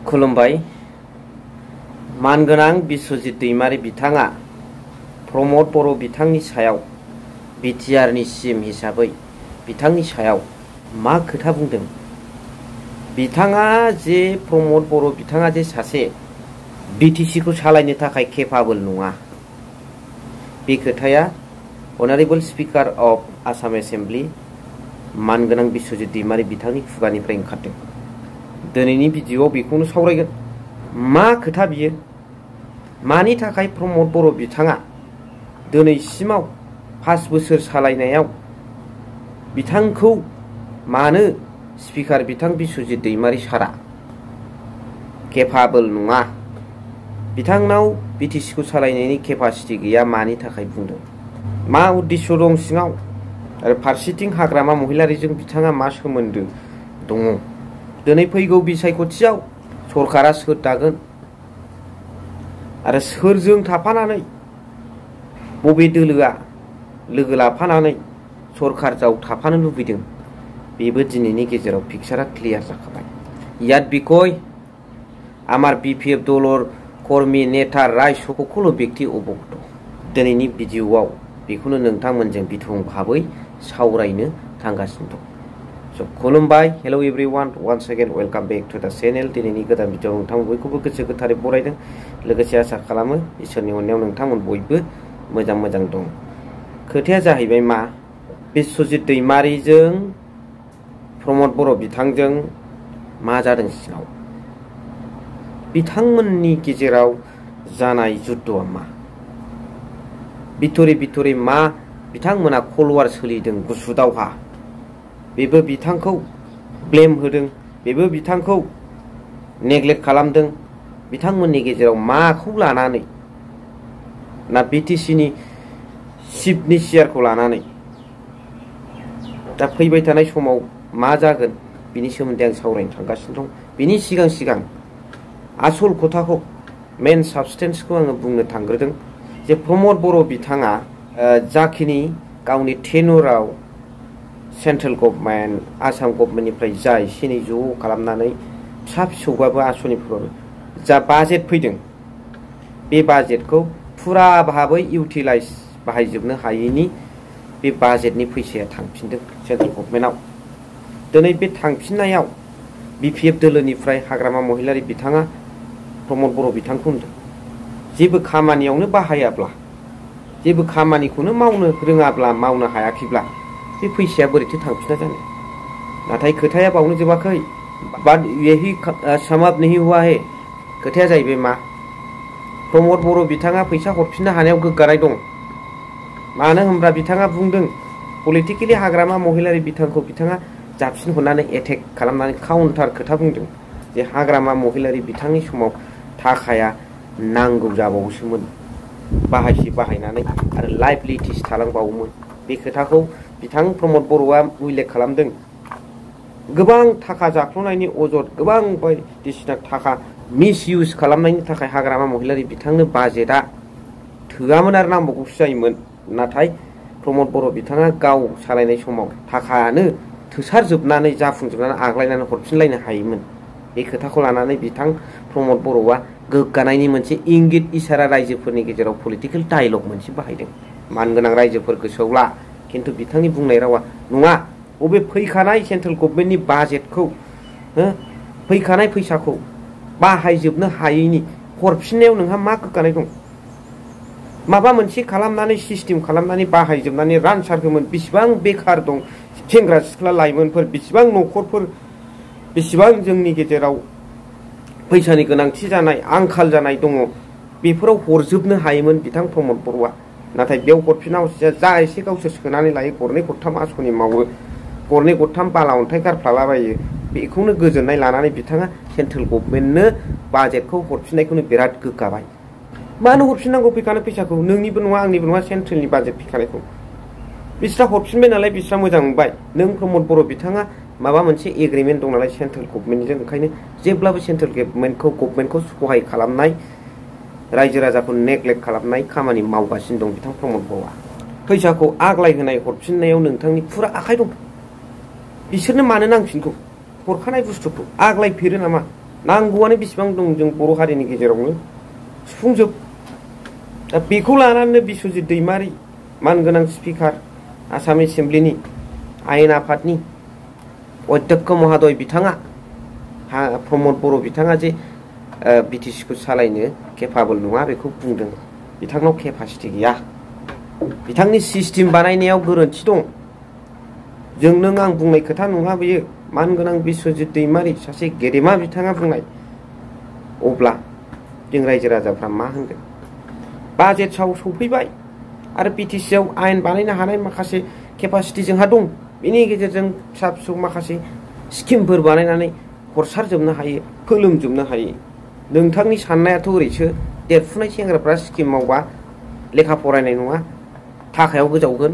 खुलुमबाय। मानगोनां बिस्वजित दैमारि बिथाङा प्रमद बर' बिथांनि सायाव बिटिआरनि सीएम हिसाबै बिथांनि सायाव मा खोथा बुंदों? बिथाङा जे प्रमद बर' बिथाङा जे सासे बिटिसिखौ सालायनो थाखाय केपाबल नङा, बे खोथाया अनारेबल स्पिकार अफ आसाम एसेम्बली मानगोनां बिस्वजित दैमारि बिथांनि खुगानिफ्राय ओंखारदों। दिनैनि भिडिअआव बेखौनो सावरायगोन। मा खोथा बियो? मानि थाखाय प्रमद बर' बिथाङा दिनैसिमाव 5 बोसोर सालायनायाव बिथांखौ मानो स्पिकार बिथां बिस्वजित दैमारि सारा केपाबल नङा, बिथांनाव बिटिसिखौ सालायनायनि केपासिटि गैया, मानि थाखाय बुंदों? मा उद्देश्य दं सिङाव? आरो फारसेथिं हाग्रामा महिलारिजों बिथाङा मा सोमोन्दो दङ? दिनै फैगौ बिसायख'थियाव सरकारा सोर दागोन आरो सोरजों थाफानानै बबे दोलोआ लोगो लाफानानै सरकारजों थाफानो लुबैदों, बेबो दिनैनि गेजेराव पिक्चारा क्लियार जाखाबाय। याद बिकय आमार बिपिएफ दलर कर्मी नेता राय सकल व्यक्ति अबगत। दिनैनि भिडिअआव बेखौनो नोंथांमोनजों बिथं भाबै सावरायनो थांगासिनो दं। स' खुलुमबाय, hello everyone, once again welcome back to the channel. दिनैनि गोदान भिडिअआव नोंथांमोन बयखौबो गोसो गोथारै बरायदों। लोगोसे आसा खालामो इसोरनि अननायाव नोंथांमोन बयबो मोजां दं। खोथाया जाहैबाय मा? बिस्वजित दैमारिजों प्रमद बर' बिथांजों मा जादों सिङाव? बिथांमोननि गेजेराव जानाय जुद्धआ मा? बिथरि मा बिथांमोना खलवार सोलिदों, गुसु दावहा? बेबो बिथांखौ ब्लेम होदों, बेबो बिथांखौ नेग्लेक्ट खालामदों। बिथांमोननि गेजेराव माखौ लानानै? ना बिटिसिनि चिफनि चेयारखौ लानानै? दा फैबाय थानाय समाव मा जागोन बिनि सोमोन्दै आं सावरायनो थांगासिनो दं। बिनि सिगां आसल खोथाखौ, मेन साबस्टेन्सखौ आङो बुंनो थांग्रोदों जे प्रमद बर' बिथाङा जाखिनि गावनि टेनुराव सेन्ट्रेल गभर्नमेन्ट, आसाम गभर्नमेन्टनिफ्राय जा एसे एनै ज' खालामनानै फिसा फिसौबाबो आसनिफोर जा बाजेट फैदों, बे बाजेटखौ फुरा भाबै इउटिलाइज बाहायजोबनो हायैनि बे बाजेटनि फैसाया थांफिनदों सेन्ट्रेल गभर्नमेन्टआव। दिनै बे थांफिननायाव बिपिएफ दोलोनिफ्राय हाग्रामा महिलारि बिथाङा प्रमद बर' बिथांखौ होनदों, जेबो खामानियावनो बाहायाब्ला, जेबो खामानिखौनो मावनो रोङाब्ला, मावनो हायाखैब्ला बे फैसाया बोरैथो थांफिना जानो? नाथाय खोथाया बावनो जोबाखै। बाट यही समाप्त नहीं हुआ है। खोथाया जाहैबाय मा? प्रमद बर' बिथाङा फैसा हरफिननो हानायाव गोग्गानाय दं। मानो होनब्ला बिथाङा बुंदों पलिटिकेलि हाग्रामा महिलारि बिथांखौ बिथाङा जाबसिन हरनानै एटेक खालामनानै काउन्टार खोथा बुंदों जे हाग्रामा महिलारि बिथांनि समाव थाखाया नांगौ जाबावोसोमोन, बाहायनानै आरो लाइबिलिटिस थालांबावोमोन। बे खोथाखौ बिथां प्रमद बर'आ उल्लेख खालामदों। गोबां थाखा जाख्ल'नायनि अजद, गोबां बायदिसिना थाखा मिस इउज खालामनायनि थाखाय हाग्रामा महिलारि बिथांनो बाजेटआ थोआमोन आरो नांबावगौसो जायोमोन। नाथाय प्रमद बर' बिथाङा गाव सालायनाय समाव थाखायानो थोसारजोबनानै, जाफुंजोबनानै आग्लायनानै हरफिनलायनो हायोमोन। बे खोथाखौ लानानै बिथां प्रमद बर'आ गोग्गानायनि मोनसे इंगित इसारा रायजोफोरनि गेजेराव पलिटिकेल डायलग मोनसे बाहायदों। मानगोनां रायजोफोर गोसोआव ला, खिन्थु बिथांनि बुंनाय रावा नङा। बबे फैखानाय सेन्ट्रेल गभर्नमेन्टनि बाजेटखौ, फैखानाय फैसाखौ बाहायजोबनो हायैनि हरफिननायाव नोंहा मा गोग्गानाय दं? माबा मोनसे खालामनानै, सिस्टेम खालामनानै बाहायजोबनानै रानसारगौमोन। बेसेबां बेखार दं सेंग्रा सिख्ला लाइमोनफोर, बेसेबां न'खरफोर, बेसेबां जोंनि गेजेराव फैसानि गोनांथि जानाय, आंखाल जानाय दङ, बेफोराव हरजोबनो हायोमोन बिथां प्रमद बर'आ। नाथाय बेयाव हरफिनाव जा एसे गावसोर सोनानै लायो, गरनै गरथाम आसनि मावो, गरनै गरथाम बाला अन्थाइ गारफ्लालाबायो, बेखौनो गोजोननाय लानानै बिथाङा सेन्ट्रेल गभर्नमेन्टनो बाजेटखौ हरफिननायखौनो बिराद गोग्गाबाय। मानो हरफिननांगौ फैखानाय फैसाखौ? नोंनिबो नङा, आंनिबो नङा, सेन्ट्रेलनि बाजेट फैखानायखौ बिस्रा हरफिनबाय नालाय बिस्रा मोजां मोनबाय। नों प्रमद बर' बिथाङा माबा मोनसे एग्रिमेन्ट दं नालाय सेन्ट्रेल गभर्नमेन्टजों, ओंखायनो जेब्लाबो सेन्ट्रेल गभर्नमेन्टखौ सहाय खालामनाय, रायजो राजाखौ नेग्लेक्ट खालामनाय खामानि मावगासिनो दं बिथां प्रमद बर'आ। फैसाखौ आग्लाय होनाय, हरफिननायाव नोंथांनि फुरा आखाइ दं। बिसोरनो मानो नांफिनगौ? हरखानाय बुस्थुखौ आग्लायफेरो नामा? नांगौआनो बेसेबां दं जों बर' हारिनि गेजेरावनो सुफुंजोब। दा बेखौ लानानैनो बिस्वजित दैमारि मानगोनां स्पिकार आसाम एसेम्ब्लिनि आयेन आफादनि अध्यक्ष महोदय बिथाङा प्रमद बर' बिथाङा जे बिटिसि खौ सालायनो केपाबल नङा बेखौ बुंदों। बिथांनाव केपासिटि गैया। बिथांनि सिस्टेम बानायनायाव गोरोन्थि दं। जों नों आं बुंनाय खोथा नङा बेयो, मानगोनां बिस्वजित दैमारि सासे गेदेमा बिथाङा बुंनाय। अब्ला जों रायजो राजाफ्रा मा होनगोन? बाजेटआव सफैबाय आरो बिटिसि आव आयेन बानायनो हानाय माखासे केपासिटि जोंहा दं। बेनि गेजेरजों फिसा फिसौ माखासे स्किमफोर बानायनानै हरसारजोबनो हायो, फोलोमजोबनो हायो। नोंथांनि साननायाथ' ओरैसो देरफुनाय सेंग्राफ्रा स्किम मावबा लेखा फरायनाय नङा, थाखायाव गोजावगोन,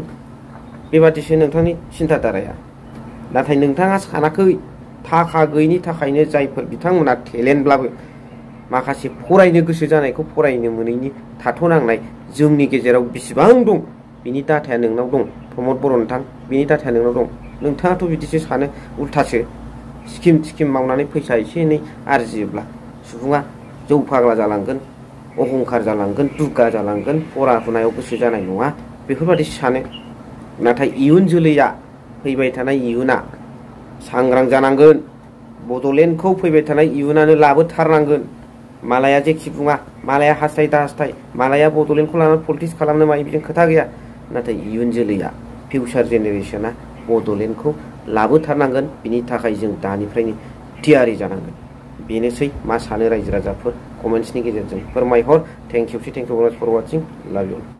बेबादिसो नोंथांनि सिन्था धाराया। नाथाय नोंथाङा सानाखै थाखा गैयिनि थाखायनो जायफोर बिथांमोना टेलेन्टब्लाबो माखासे फरायनो गोसो जानायखौ फरायनो मोनैनि थाथ'नांनाय जोंनि गेजेराव बेसेबां दं बिनि डाटाया नोंनाव दं। प्रमद बर' नोंथां, बिनि डाटाया नोंनाव दं। नोंथाङाथ' बिदिसो सानो, उल्थासो स्किम मावनानै फैसा एसे एनै आरजियोब्ला सुबुङा जौ फाग्ला जालांगोन, अहंखार जालांगोन, दुगा जालांगोन, फरा हुनायाव गोसो जानाय नङा, बेफोरबायदिसो सानो। नाथाय इयुन जोलैया, फैबाय थानाय इयुना सांग्रां जानांगोन। बड'लेण्डखौ फैबाय थानाय इयुनानो लाबोथारनांगोन। मालाया जेखि बुङा, मालाया हास्थाय दा हास्थाय, मालाया बड'लेण्डखौ लानानै पलिटिक्स खालामनो मायो, बेजों खोथा गैया। नाथाय इयुन जोलैया, फिउचार जेनेरेसना बड'लेण्डखौ लाबोथारनांगोन। बिनि थाखाय जों दानिफ्रायनो थियारि जानांगोन। बेनोसै मा सानो रायजो राजाफोर, कमेन्ट्सनि गेजेरजों फोरमायहर। थेंक इउ फर वाचिं, लाभ इउ।